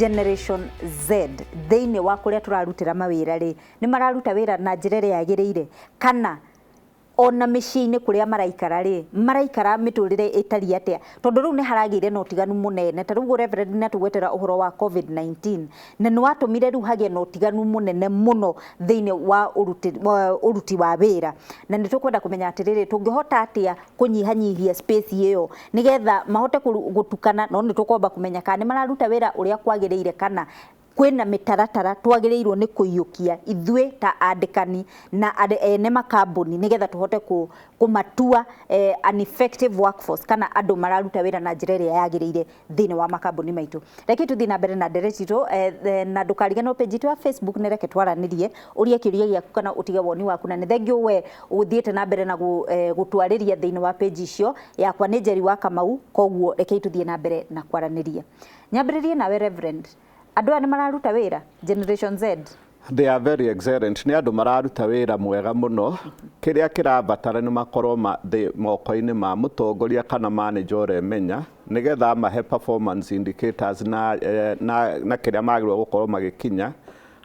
Generation Z thĩinĩ wa kũrĩa tũrarutĩra mawĩra rĩ, nĩ mararuta wĩra na njĩra ĩrĩa yagĩrĩire, kana ona mĩciĩ-inĩ kũrĩa maraikara rĩ, maraikara mĩtũrĩre ĩtariĩ atĩa? Tondũ rĩu nĩ haragĩire na ũtiganu mũnene. Ta rĩu Reverend nĩ atũgwetera ũhoro wa COVID-19, na nĩ watũmire rĩu hagĩe na ũtiganu mũnene mũno thĩinĩ wa ũruti wa wĩra. Na nĩ tũkwenda kũmenya atĩrĩrĩ, tũngĩhota atĩa kũnyihanyihia space ĩyo nĩgetha mahote gũtukana, no nĩ tũkwamba kũmenya kana nĩ mararuta wĩra ũrĩa kwagĩrĩire, kana kwĩna mĩtaratara twagĩrĩirwo nĩ kũiyũkia ithuĩ ta andĩkani na ene makambuni, nĩgetha tũhote kũmatua an effective workforce, kana andũ mararuta wĩra na njĩra ĩrĩa yagĩrĩire thĩinĩ wa makambuni maitũ. Reke tũthiĩ na mbere na ndereti itũ, na ndũkariganĩrwo page itũ ya Facebook nĩ reke twaranĩrie, ũrie kĩũria gĩaku kana ũtige woni waku, na nĩ thengiũ we ũthiĩte na mbere na gũtwarĩria thĩinĩ wa page icio. Yakwa nĩ Njeri wa Kamau, koguo rekei tũthiĩ na mbere na kwaranĩria. Nyambĩrĩrie nawe Reverend, andũ aya nĩ mararuta wĩra, Generation Z? They are very excellent. Nĩ andũ mararuta wĩra mwega mũno. Kĩrĩa kĩrabatara nĩ makorwo moko-inĩ ma mũtongoria kana manager ũremenya, nĩgetha amahe performance indicators na kĩrĩa magĩrĩirwo gũkorwo magĩkinya,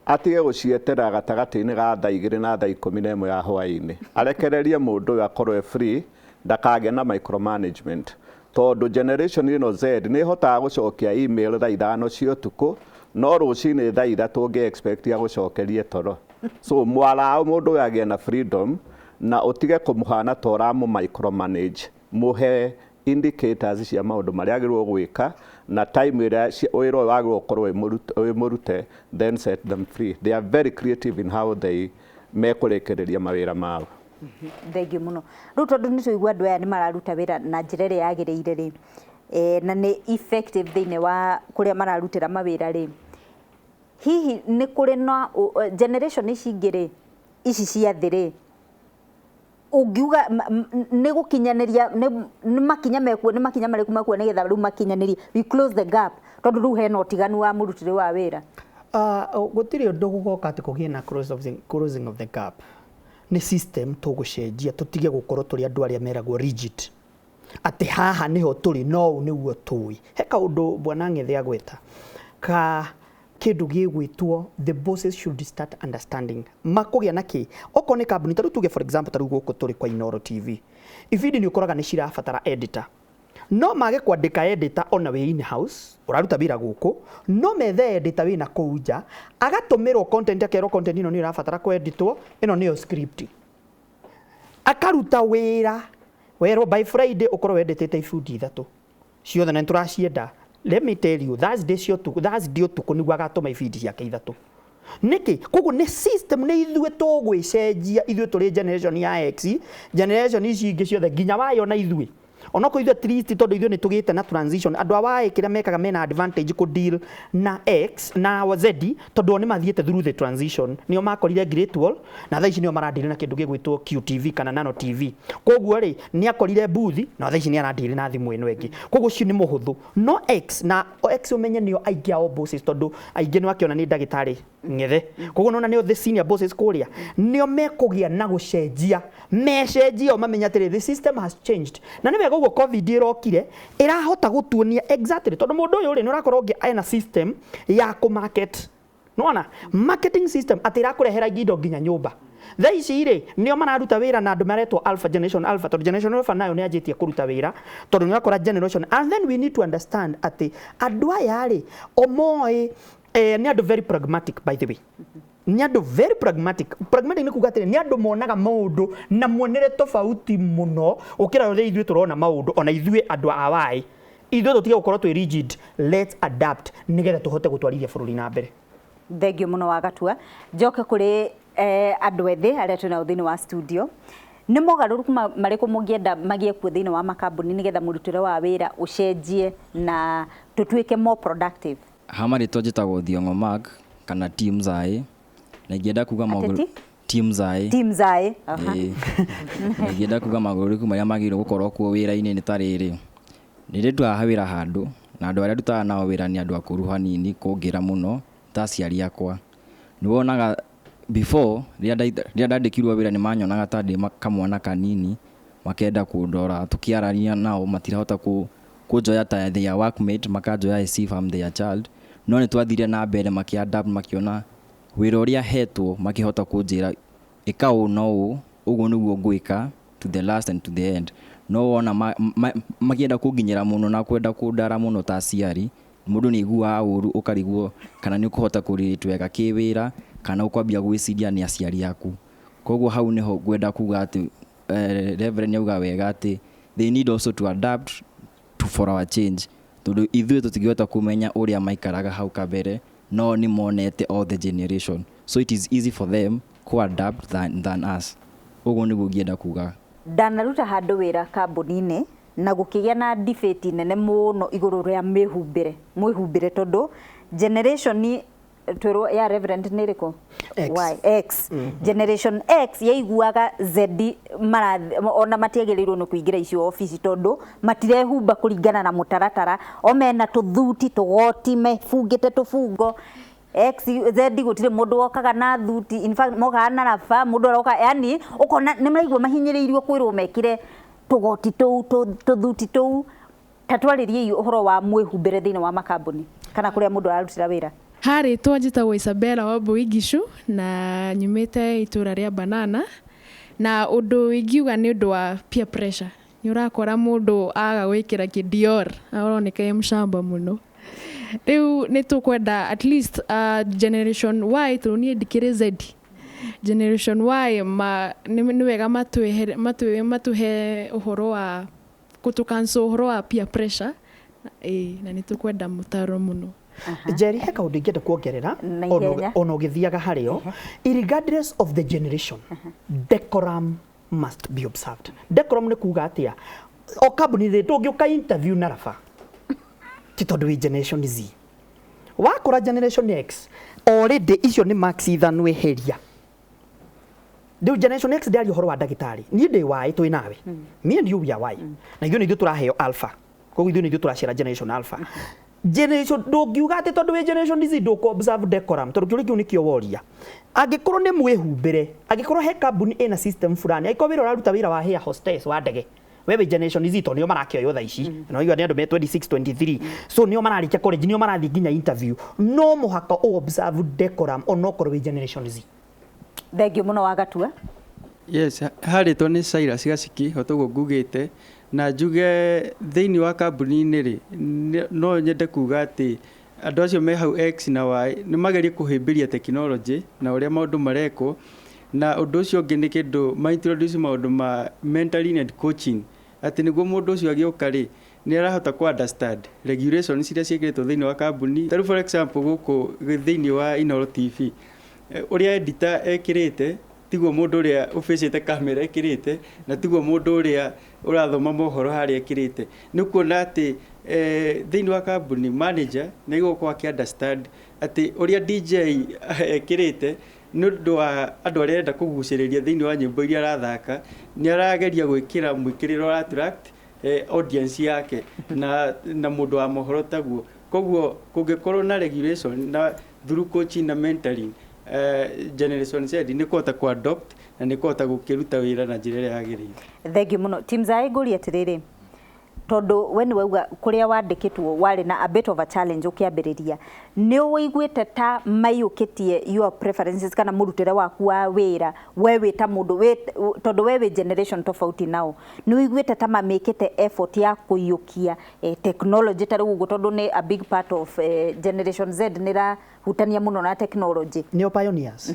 atige gũcieterera gatagatĩ-inĩ ga thaa 2 na thaa 11 ya hwaĩ-inĩ. Arekererie mũndũ ũyũ akorwo e free, ndakagĩe na micromanagement, tondũ generation ĩno Z nĩ ĩhotaga gũcokia email thaa 5 cia ũtukũ, no rũcinĩ thaa 3 ũngĩ expect agũcokerie toro. So mwarao mũndũ ũyũ agĩe na freedom, na ũtige kũmũhana ta ũramũ micromanage. Mũhe indicators cia maũndũ marĩa agĩrĩirwo gwĩka na time ĩrĩa wĩra ũyũ wagĩrĩirwo gũkorwo wĩ mũrute, then set them free. They are very creative in how they mekũrĩkĩrĩria mawĩra mao. Thengiũ mũno. Rĩu tondũ nĩ tũigua andũ aya nĩ mararuta wĩra na njĩra ĩrĩa yagĩrĩire rĩ, na nĩ effective thĩinĩ wa kũrĩa mararutĩra mawĩra rĩ, hihi nĩ kũrĩ na generation ici ingĩ rĩ, ici cia thĩ rĩ, ũngiuga nĩ gũkinyanĩria nĩ makinya mekuo, nĩ makinya marĩkũ mekuo nĩgetha rĩu makinyanĩrie, we close the gap, tondũ rĩu hena ũtiganu wa mũrutĩre wa wĩra? Gũtirĩ ũndũ gũgoka atĩ kũgĩe na closing of the gap. Nĩ system tũgũcenjia, tũtige gũkorwo tũrĩ andũ arĩa meragwo rigid, atĩ haha nĩho tũrĩ, no ũũ nĩguo tũĩ. He kaũndũ bwana Ng'ethe agweta ka kĩndũ gĩgwĩtwo the bosses should start understanding makũgĩa na kĩ okorwo nĩ kambuni. Ta rĩu tuge, for example, ta rĩu gũkũ tũrĩ kwa Inooro TV, ibindi nĩ ũkoraga nĩ cirabatara editor, no mage kwandĩka editor ona wĩ in house ũraruta wĩra gũkũ, no methe editor wĩna kũu nja, agatũmĩrwo content, akerwo content ĩno nĩ ĩrabatara kweditwo, ĩno nĩyo script, akaruta wĩra, werwo by Friday ũkorwo wendetete ibindi ithatũ ciothe na nĩtũracienda. Let me tell you, Thursday cia ũtukũ, Thursday ũtukũ nĩguo agatũma ibindi ciake ithatũ. Nĩkĩ? Koguo nĩ system, nĩ ithuĩ tũgwĩcenjia, ithuĩ tũrĩ generation ya X, generation ici ingĩ ciothe nginya wayo na ithuĩ onokorwo ithuĩ at least, tondũ ithuĩ nĩ tũgĩte na transition. Andũ a Y kĩrĩa mekaga mena advantage kũ deal na X na Z, tondũ o nĩ mathiĩte through the transition, nĩo makorire Great Wall na thaa ici nĩo maradeal na kĩndũ gĩgwĩtwo QTV kana Nano TV. Koguo rĩ, nĩ akorire booth na thaa ici nĩ aradeal na thimũ ĩno ĩngĩ, koguo ũcio nĩ mũhũthũ. No X na X ũmenye nĩo aingĩ ao bosses, tondũ aingĩ nĩ wakĩona nĩ ndagĩtarĩ Ng'ethe, koguo nona nĩo the senior bosses kũrĩa, nĩo mekũgĩa na gũcenjia, mecenjia o mamenye atĩrĩ, the system has changed. Na nĩ wega ũguo COVID ĩrokire, ĩrahota gũtuonia exactly, tondũ mũndũ ũyũ rĩ, nĩ ũrakorwo ũngĩ ena system ya kũ market, nĩwona marketing system atĩ ĩrakũrehera indo nginya nyũmba. Thaa ici rĩ, nĩo mararuta wĩra na andũ maretwo alpha, generation alpha, tondũ generation alpha nayo nĩ yanjĩtie kũruta wĩra, tondũ nĩ ũrakora generation. And then we need to understand atĩ andũ aya rĩ, o moĩ nĩ andũ very pragmatic. By the way, nĩ andũ very pragmatic. Pragmatic nĩ kuga atĩrĩ, nĩ andũ monaga maũndũ na muonere tofauti mũno gũkĩra ũrĩa ithuĩ tũrona maũndũ. Ona ithuĩ andũ a Y, ithuĩ tũtige gũkorwo twĩ rigid. Let's adapt nĩgetha tũhote gũtwarithia bũrũri na mbere. Thengiũ mũno wa Gatua. Njoke kũrĩ andũ ethĩ arĩa twĩ nao thĩinĩ wa studio. Nĩ mogarũrũku marĩkũ mũngĩenda magĩe kuo thĩinĩ wa makambuni nĩgetha mũrutĩre wa wĩra ũcenjie na tũtuĩke more productive? Ha marĩtwa njĩtagwo Thiong'o Mark kana Team Zai, na ingĩenda kuga Atĩ ti? Team Zai. Team Zai, aha. Ĩĩ. Na ingĩenda kuga mogarũrũku marĩa magĩrĩirwo gũkorwo kuo wĩra-inĩ nĩ ta rĩrĩ: nĩ ndĩ ndutaga wĩra handũ, na andũ arĩa ndutaga nao wĩra nĩ andũ akũrũ hanini kũngĩra mũno, ta aciari akwa. Nĩ wonaga before rĩrĩa ndandĩkirwo wĩra, nĩ manyonaga ta ndĩ kamwana kanini, makenda kũndora tũkĩarania nao, matirahota kũnjoya ta their workmate, makanjoya as if I'm their child. No nĩ twathire na mbere makĩ adapt, makĩona wĩra ũrĩa hetwo, makĩhota kũnjĩra ĩka ũũ no ũũ, ũguo nĩguo ngwĩka to the last and to the end. No wona makĩenda kũnginyĩra mũno na kwenda kũndara mũno ta aciari, mũndũ nĩ aiguaga ũru, ũkarigwo kana nĩ ũkũhota kũrĩrĩtwo wega kĩwĩra kana ũkwambia gwĩciria nĩ aciari aku. Koguo hau nĩho ngwenda kuga atĩ Reverend nĩauga wega atĩ they need also to adapt to for our change, tondũ ithuĩ tũtingĩhota kũmenya ũrĩa maikaraga hau kabere, no nĩ monete all the generation, so it is easy for them ku adapt than us. Ũguo nĩguo ngĩenda kuga. Ndanaruta handũ wĩra kambuni-inĩ na gũkĩgĩa na debate nene mũno igũrũ rĩa mĩhumbĩre mwĩhumbĩre, tondũ generation twĩrwo ya Reverend nĩ ĩrĩkũ? X. Y, X. Generation X yaiguaga Z mara ona matiagĩrĩirwo nĩ kũingĩra icio obici tondũ matirehumba kũringana na mũtaratara, o mena tũthuti tũgoti mebungĩte tũbungo. X, Z gũtirĩ mũndũ wokaga na thuti, in fact mokaga na raba, mũndũ aroka, yani ũkona nĩ maraigua mahinyĩrĩirio kwĩrwo mekĩre tũgoti tũu, tũthuti tũu. Ta twarĩriei ũhoro wa mwĩhumbĩre thĩinĩ wa makambuni kana kũrĩa mũndũ ararutĩra wĩra. Harĩtwo njĩtagwo Isabella Wambui Ngicu na nyumĩte itũra rĩa Banana, na ũndũ ingiuga nĩ ũndũ wa peer pressure. Nĩ ũrakora mũndũ aga gwĩkĩra kĩdior aroneka e mũcamba mũno. Rĩu nĩ tũkwenda at least generation Y, tondũ niĩ ndikĩrĩ Z, generation Y ma, nĩ wega matũhe ũhoro wa gũtũ ũhoro wa peer pressure, ĩĩ, na nĩ tũkwenda mũtaro mũno. Njeri, he kaũndũ ingĩenda kuongerera. Na ihenya. Ona ũgĩthiaga harĩo, regardless of the generation, decorum must be observed. Decorum nĩ kuga atĩa? O kambuni rĩ, ndũngĩũka interview na raba ti tondũ wĩ generation Z. Wakora generation X already, icio nĩ marks ithano eheria. Rĩu generation X, ndĩaria ũhoro wa ndagĩtarĩ, niĩ ndĩ Y, twĩ nawe, me and you, we are Y, na ithuĩ nĩ ithuĩ tũraheo alpha, koguo ithuĩ nĩ ithuĩ tũracera generation alpha. Generation ndũngiuga atĩ tondũ wĩ generation Z ndũkũ observe decorum, tondũ kĩũria kĩu nĩkĩo woria. Angĩkorwo nĩ mwĩhumbĩre, angĩkorwo he kambuni ĩna system fulani, angĩkorwo wĩra ũraruta wĩra wa air hostess wa ndege, we wĩ generation Z, tondũ nĩo marakĩoywo thaa ici, na ũigua nĩ andũ me 26 23, so nĩo mararĩkia college, nĩo marathiĩ nginya interview, no mũhaka ũ observe decorum onokorwo wĩ generation Z. Thengiũ mũno, Wagatua. Yes, harĩtwo nĩ Cyrus Gaciki, o toguo ngugĩte, na njuge thĩinĩ wa kambuni-inĩ rĩ, no nyende kuga atĩ andũ acio me hau X na Y nĩ magerie kũhĩmbĩria technology na ũrĩa maũndũ marekwo. Na ũndũ ũcio ũngĩ nĩ kĩndũ ma introduce maũndũ ma mentoring and coaching, atĩ nĩguo mũndũ ũcio agĩũka rĩ, nĩ arahota ku understand regulations iria ciĩkĩrĩtwo thĩinĩ wa kambuni. Ta rĩu for example gũkũ thĩinĩ wa Inooro TV, ũrĩa editor ekĩrĩte tiguo mũndũ ũrĩa ũbĩcĩte kamera ekĩrĩte, na tiguo mũndũ ũrĩa ũrathoma mohoro harĩa ekĩrĩte. Nĩ kuona atĩ thĩinĩ wa kambuni manager nĩ egũkorwo akĩ understand atĩ ũrĩa DJ ekĩrĩte nĩ ũndũ wa andũ arĩa arenda kũgucĩrĩria thĩinĩ wa nyĩmbo iria arathaka, nĩ arageria gwĩkĩra mwĩkĩrĩre ũra attract audience yake, na mũndũ wa mohoro taguo. Koguo kũngĩkorwo na regulation na through coaching na mentoring, generation Z nĩ kũhota ku adopt na nĩ kũhota gũkĩruta wĩra na njĩra ĩrĩa yagĩrĩire. Thengiũ mũno. Timzaĩ, ngũrie atĩrĩrĩ, tondũ we nĩ wauga kũrĩa wandĩkĩtwo warĩ na a bit of a challenge ũkĩambĩrĩria, nĩ ũiguĩte ta maiyũkĩtie your preferences kana mũrutĩre waku wa wĩra, we wĩ ta mũndũ tondũ we wĩ generation tofauti nao, nĩ ũiguĩte ta mamĩkĩte effort ya kũiyũkia technology ta rĩu ũguo, tondũ nĩ a big part of generation Z nĩ ĩrahutania mũno na technology? Nĩo pioneers.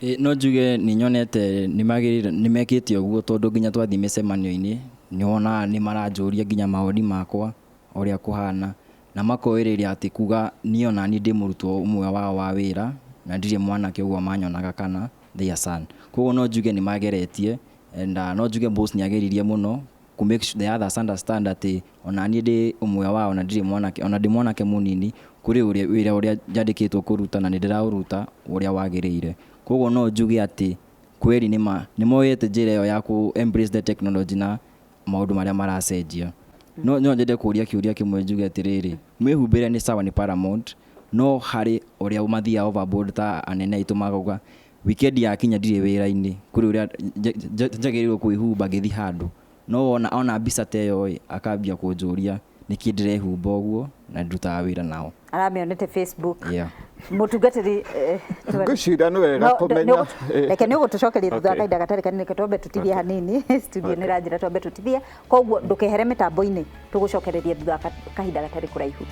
Ĩ, no njuge nĩ nyonete nĩ magĩrĩire, nĩ mekĩte ũguo, tondũ nginya twathiĩ mĩcemanio-inĩ nĩ wonaga nĩ maranjũria nginya mawoni makwa ũrĩa kũhana, na makoĩrĩria atĩ kuga niĩ ona niĩ ndĩ mũrutwo ũmwe wao wa wĩra na ndirĩ mwanake ũguo manyonaga kana their son. Koguo no njuge nĩ mageretie and no njuge boss nĩ ageririe mũno ku make sure the others understand atĩ ona niĩ ndĩ ũmwe wao na ndirĩ mwanake, ona ndĩ mwanake mũnini kũrĩ ũrĩa wĩra ũrĩa njandĩkĩtwo kũruta na nĩ ndĩraũruta ũrĩa wagĩrĩire. Koguo no njuge atĩ kweri nĩ moyete njĩra ĩyo ya ku embrace the technology na maũndũ marĩa maracenjia. No nyende kũria kĩũria kĩmwe, njuge atĩrĩrĩ, mwĩhumbĩre nĩ sawa, nĩ paramount, no harĩ ũrĩa mathiaga overboard ta anene aitũ makauga weekend yakinya ndirĩ wĩra-inĩ, kũrĩ ũrĩa njagĩrĩirwo kwĩhumba ngĩthiĩ handũ, no wona ona mbica ta ĩyo ĩ, akambia kũnjũria nĩkĩ ndĩrehumba ũguo. Na ndutaga wĩra nao. Aramĩonete Facebook. Yeah. Mũtungatĩri, Ngwĩciria nĩ wega No, kũmenya reke nĩ ũgũtũcokeria thutha wa Okay. kahinda gatarĩ kanini. Reke twambe tũtithie hanini. Studio nĩ ranjĩra twambe tũtithie, koguo ndũkehere mĩtambo-inĩ, tũgũcokereria thutha wa kahinda gatarĩ kũraihu.